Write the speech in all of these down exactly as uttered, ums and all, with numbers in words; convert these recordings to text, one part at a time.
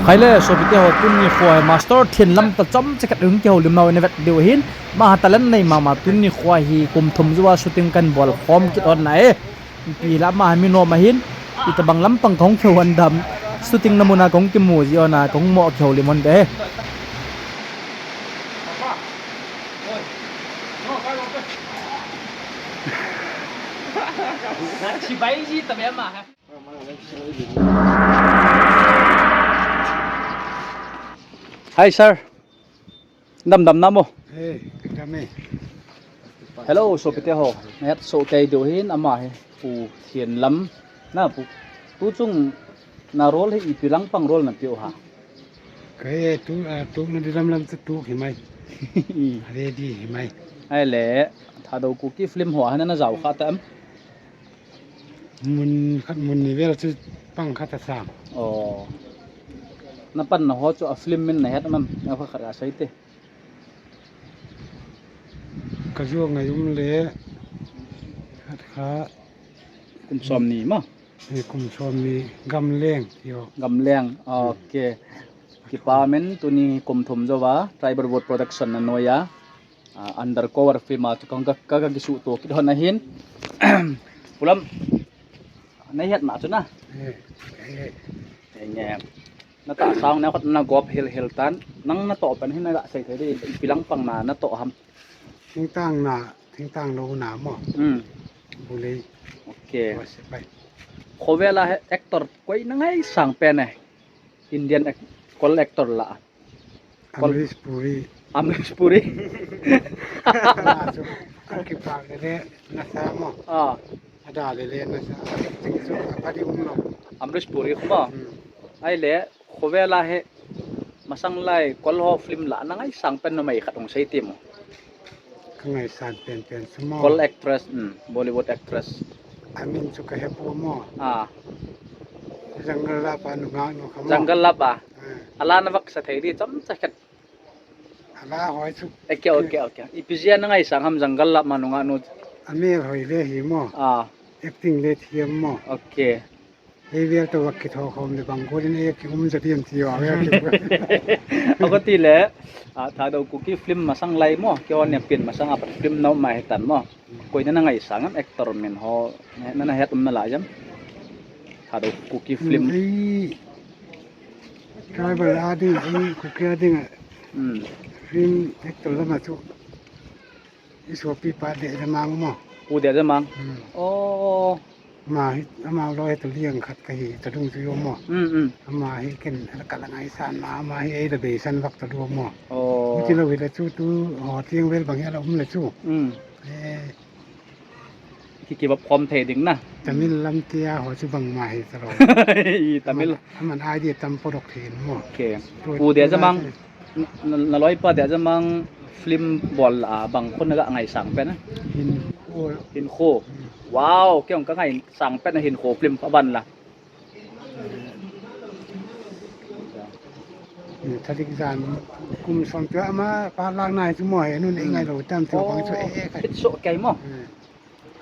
Khai le, sopite ho, tuni kho hi Master Thienlam toh chomcha khat hung kihoulim nau ina vet diu ahin, ama talent nei mama, tuni kho hi kum thum jouva shooting kahin bol khom kit hon ahi. Ipi lam a mi nom ahin, itobang lampang kahung kihou hon dam, shooting na muna kahung kimu ji hon a, kahung mo kihoulim hon ding ahi. Chibai ji ta be ma ha. Hi, sir. Damdam na mo? Eh, dam e. Hello, sopite ho. Nahet soh kei diu hin ama hi Pu Thienlam. Na pu, tu chung na role hi ipi lampang role na piu ha? Kei tu, ah, tu na di lam lam tu tu hi mai. Ready hi mai. Ahile, Thadou Kuki film ho a hin na jao kha ta em? Mun khat mun ni vel chu pang khat a sang. Oh. Na panna ho chu a film min na het am? Na kha khat a sei te. Ka jong ngai um le khat kha. Kum som ni ma? Ni kum som ni Gamleng, yo. Gamleng. Okay. Kipa men, tuni kum thum jouva Tribal Wood Production na noiya. Ah, undercover film a chu ka, ka, ka, ka kisuhto kit hon ahin. Pu Lam, na het na chu na? Eh, eh. Enge. Na tahsa hung neo khat na gop hel hel tan. Nang na toh pen hin na ga sei thei ding, ipi lampang na, na toh ham? Thingtang na, thingtang lou na mo. Hmm. Bulei. Okay. Wa se pai. Khovel a he actor koi na ngaisang pen e? Indian ac-, Kol actor la. Amrish Puri. Amrish Puri. Ama chu, a kipa le le nasa mo. Ah. Ada le le nasa. Acting chu apha di um lou. Amrish Puri khu mo. Hmm. Ahile, khovel a hi masang lai Kol ho film la na ngaisang pen numei khat hung sei ti mo. Ka ngaisang pen pen chu mo. Kol actress, um, Bollywood actress. Amin chu ka he poi mo. Ah. Jungle Love a nungah nu kha mo. Jungle Love a. Ah. Ala na vak sa thei di chomcha khat. Ala hoi chu. Okay, okay, okay. Ipi jeh a na ngaisang ham Jungle Love a nungah nu? Amel hoi le hi mo. Ah. Acting le thiam mo. Okay. Ei vel toh va kitho khom le bang golin ei kium ja diam ti o ve ki. Ako ti le, ah, Thadou Kuki film masang lai mo, kihon ne pin masang a pat film na um ahi tan mo. Koi na na ngaisang am actor min ho, na, na, na het um na lai jam. Thadou Kuki film. Ei, tribal a ding, ei, Kuki a ding. Hmm. Film actor lama chu. I sopi pa Dejamang mo. Pu Dejamang. Hmm. Oh. Ama hi, ama loi tu liang khat ka hi, ta dung tu yo mo. Hmm, hmm. Ama hi ken ka la ngaisang na, ama hi ei la beisan vak ta dung mo. Oh. Ti lou hi la chu tu, ho tiang vel bang hi la um la chu. Hmm. Eh. Ki kivop khom thei ding na. Tamil lam tia ho chu bangma hi ta lou. I Tamil. Aman, aman idea tam po dok thei mo. Okay. Tu, Pu Dejamang. Na, na, na loipa Dejamang film bol a bang khu na ga ngaisang pen a? Hinkho. Hinkho. Hmm. Wow, kei jong ka ngaisang pen a Hinkho film pa ban la. Hmm, thadik jan kum som chu ama pa lang nai chu mo he nun ei ngai lou tam chu bang chu eh eh ka. Hit soh kei mo. Hmm.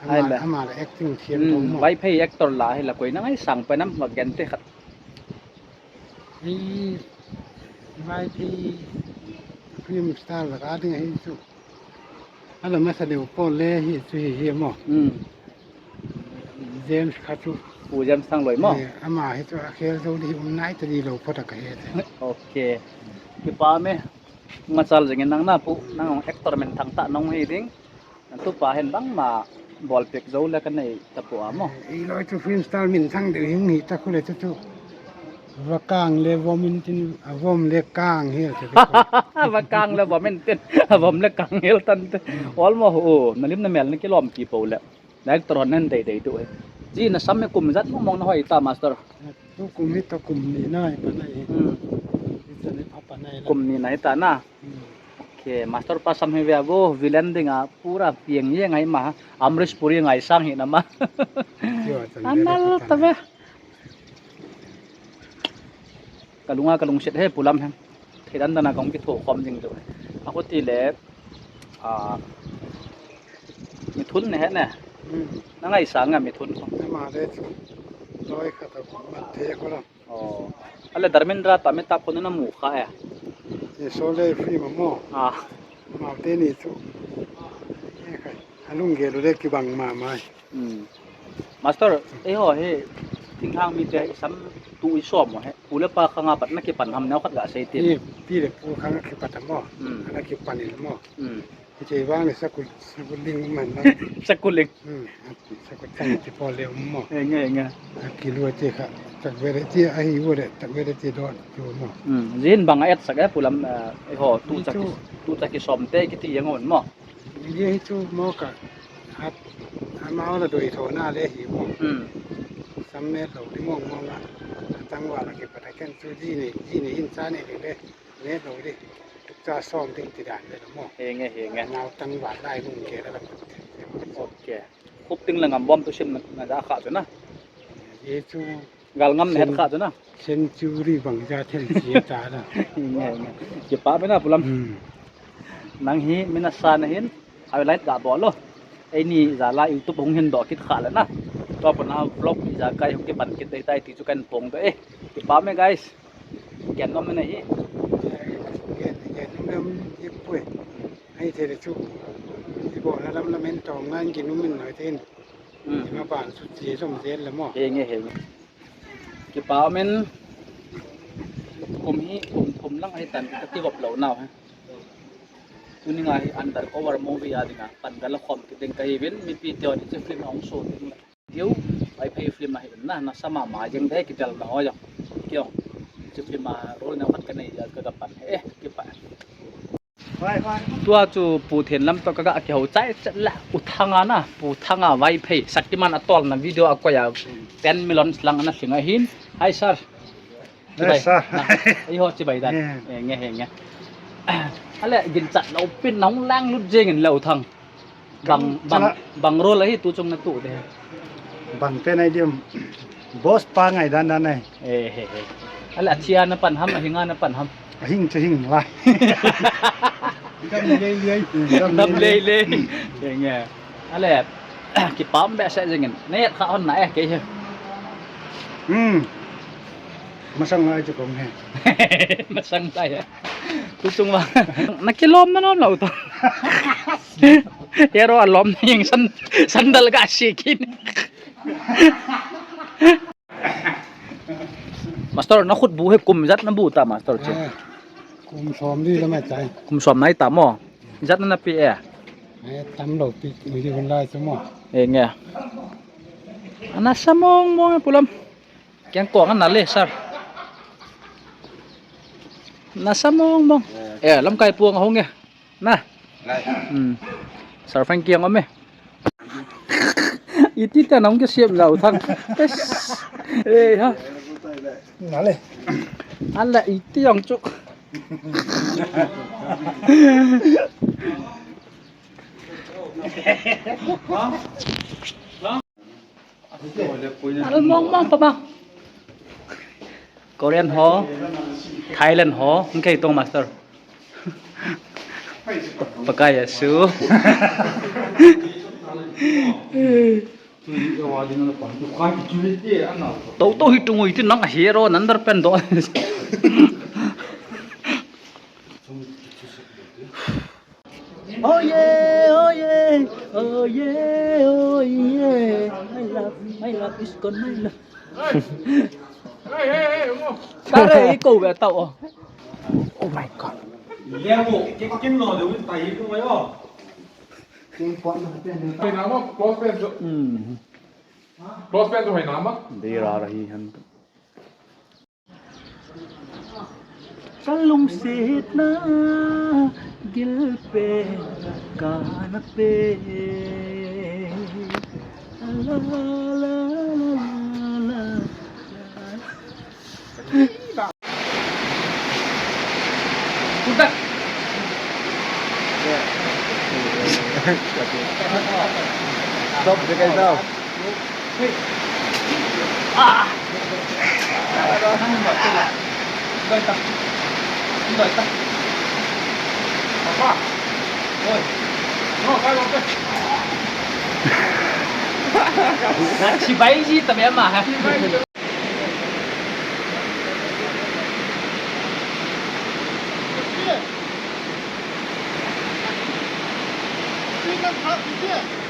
Ama, ama la acting thiam thou mo. Vaiphei actor la hi la koi na ngaisang pen am, va gen te khat. Hi, Vaiphei film star la ka ding hi chu. Ala masa deu po le hi chu hi hi mo. Hmm. James kha chu. Pu James Thangloi mo. Eh, ama hi chu a khel jou di um nai ta di lou po ta ka he. Okay. Kipa me. Machal jing in nang na pu, nang actor min thangtah nong hi ding. Tupa hin bangma bolpeh jou le ka nei tapou a mo. Ei loi chu film star min thang deu hing hi ta khu le chu chu. Va kang le vom in tin, a vom le kang hel chu. Va kang le vom in tin, a vom le kang hel tan te. Ol mo ho, na lim na mel na kilom pi pou le. Na actor hon nen dei dei tu e. Ji na sam me kum ijat mong mong na hoi ta master. Tu kum hi ta kum ni nai pa nai. Hmm. Hi ta ni pa pa nai la. Kum ni nai ta na. Hmm. Okay, master pa sam hi ve vo, villain ding a pura piang ye ngai ma, Amrish Puri ngaisang hi na ma. Anal ta ve. Ka lunga ka lungset he Pu Lam he. Thei dan dan a kong kitho khom ding tu. Ako ti le, a, mi thun ne he ne. Hmm. Na ngaisang a mi thun ko. Ma le chu. Loi ka ta ko ma te ko la. Oh. Ale Dharmendra Tamentab kho namu kha e. Ye Sholay film mo. Ah. Amau teni chu. Ye khai. Alunggel u le kibang mama. Hmm. Master, eiho hi thinglhang mite isam tu isom mo hi. Pu le pa khanga pat nakipan ham neo khat gasei tin. Ye, pi le pu khanga kipat mo. Hmm. Nakipan in mo. Hmm. Hiche vang le sakul, sakuling man na. Sakuling. Hmm. Sakul chang ti po le um mo. Enge, enge. Akilu ti kha. Tak vere ti ahi u le, tak vere ti do ti mo. Hmm. Jin bang a et sak e pu lam, eh, eiho tu chak, tu chak kisom te kiti yang on mo. Ye hi chu mo ka. Hat, ama ola doi tho na le hi mo. Hmm. Sam me lo di mo mo nga. Tang wa la kipat a ken chu ji ni, ji ni in cha ni le. Neh lou di. Tukcha som ding ti dan le mo. Henge, henge. Nau tang va lai lung ke la. Ok. Khup ting le ngam bom thusim na, na ja kha chu na. Ye chu. Gal ngam na het kha chu na. Century bang ja them chi ta na. Henge, henge. Kipa be na pu lam. Hmm. Nang hi min asan ahin. Highlight ga bol lo. Eini jal a YouTube hung hin doh kit kha le na. Tua pat na vlog ijakai hung kipan kit ding tai ti chu kahin phong doh e. Kipa me guys. Gen nom na hi. Gen, gen nom em ye pui. Ai te le chu. Ibola lam lam en tong ngan kin nom in noi tin. Hmm. Ima ban chu chi som jen le mo. Henge, henge. Kipa men. Kum hi, kum, kum lang ahi tan, kati gop lou nau hi. Tuni nga hi undercover movie a dinga pan gala khom kit ding kahi uvin, mipi te hon hiche film ahung show ding le. Hiu, Vaiphei film ahi na, nasa mama jeng dei kidel na ho jong. Kiong, hiche film a role neo khat kanei jeh a kaga pan e, kipa. Tua chu Pu Thenlam toh kaga kihou chai chet le U Thanga na, Pu Thanga Vaiphei, Shaktiman a tolna video a koi a ten million lang ana lhing ahin. Hi sir. Chibai. Yes, sir. Na, eiho chibai dan. Yeah. Eh, nge, he, nge. Ale, ginchat lou pin nahung lang lut jeng in le U Thang. Bang, bang, bang role ahi tu chung natu te. Bang te nai diam. Boss pa ngai dan dan nai. Eh, he, he. Ale, athia na pan ham, ahinga na pan ham. Ahing chu hing lai. Dam lei lei. Dam lei lei. He, nge. Ale, kipah behseh jeng in. Neh kha hon na e, kei hi. Hmm. Masang lai chu kong he. Masang lai he. Tu chung vang. Na kilom na lom lou to. Hero alom na jeng san, sandal ga si kin. Master, na khut bu hi kum ijat na bu ta, master chi? Eh, kum som di lam ahi tai. Kum som nai ta mo? Ijat na na pi e? Eh, tam lou pi, ui di hun lai chu mo. Eh, nge. Ana sa mong mong e pu lam. Keng kong ana le, sir. Na sa mong mong. Eh, lamkai puang ahung e. Na. Lai. Hmm. Sir Frank kiang om e. Iti ta nong ke siam lau thang. Yes. Eh, ha. Na le. Ala iti ang chuk. Al mong mong pa ba. Korean ho, Thailand ho, hung kei tong master. Pakai asu. Tou tou hi tung ui ti nang hero nan dar pen do. Oh yeah, oh yeah, oh yeah, oh yeah. My love, my love is gone, my love. Hey, hey, hey, mo. Tare, iko be tao. Oh my God. Lemo, ke kin lo de win tai ko yo. Kin pon na pen. Pai na mo, close pen jo. Hmm. Close pen jo hai na ma. Dei ra rahi hai. Ka lungsetna gilpen kana pe. La, la, la, la, la, la. Stop the guy now. Na chibai ji ta me ama ha. Nang kha kiti.